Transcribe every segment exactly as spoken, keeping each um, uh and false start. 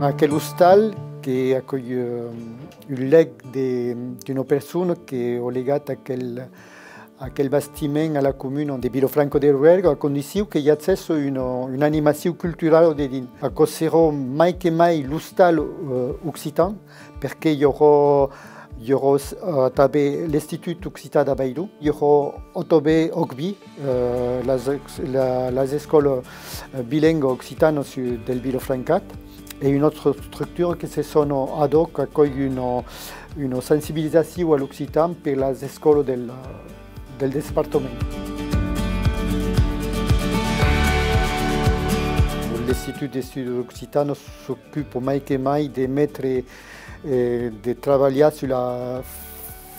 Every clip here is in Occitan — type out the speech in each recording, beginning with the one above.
Aquel ostal que aculh, eh, un lèg de, d'una persona que a legat aquel, aquel bastiment a la comuna de Vilafranca de Roergue, a condicion que i agèsse una, una animacion culturala dedins. Aquò serà mai que mai l'ostal, eh, occitan, perque i aurà, i aurà, eh, tanben l'Institut Occitan d'Avairon, i aurà tanben Òc Vin, eh, las ex-, la, las escòlas, eh, bilengas occitanas su-, del Vilafrancat, e una autra estructura que se sona Ad Òc, qu'aculh una, una sensibilizacion a l'occitan per las escòlas del, del despartament. L'Institut d'Estudis Occitans s'ocupa mai que mai de metre, eh, de trabalhar sus la,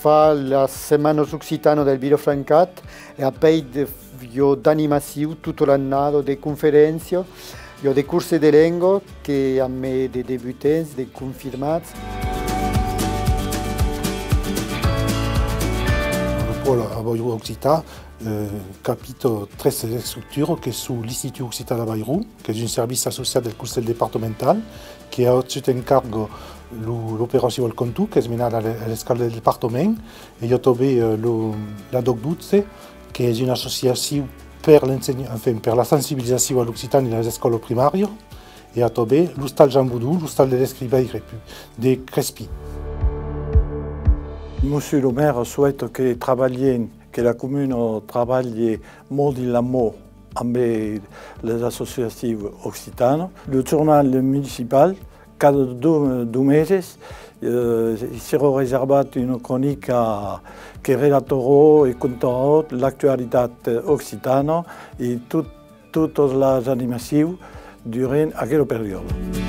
far las setmanas occitanas del Vilafrancat, e apèi de, i a d'animacion tota l'annada, de conferéncias, i a de corses de lenga que amb de debutants, de confirmats. Lo pòl Avairon Occitan, eh, capita tres estructuras, que son l'Institut Occitan d'Avairon, qu'es un servici associat del Conselh Departamental, que a agut en carga lo, l'operacion Al Contunh, qu'es menada a l'e-, a l'escala del departament, e i a tanben, eh, lo, l'Ad Òc dotze, qu'es una associacion per l'ensenha-, enfin, per la sensibilizacion a l'occitan dins las escòlas primàrias, e i a tanben l'Ostal Jean Bodon, l'ostal de l'escrivaire pu-, de Crespin. Mossur lo maire soèita que trabalhem, que la comuna trabalhe mot dins la mot ambe las associacions occitanas. Lo jornal municipal, cada do-, dos meses, eh, i serà reservat una cronica que relatarà e contarà l'actualitat occitana e tot, totas las animacions durant aquela periòda.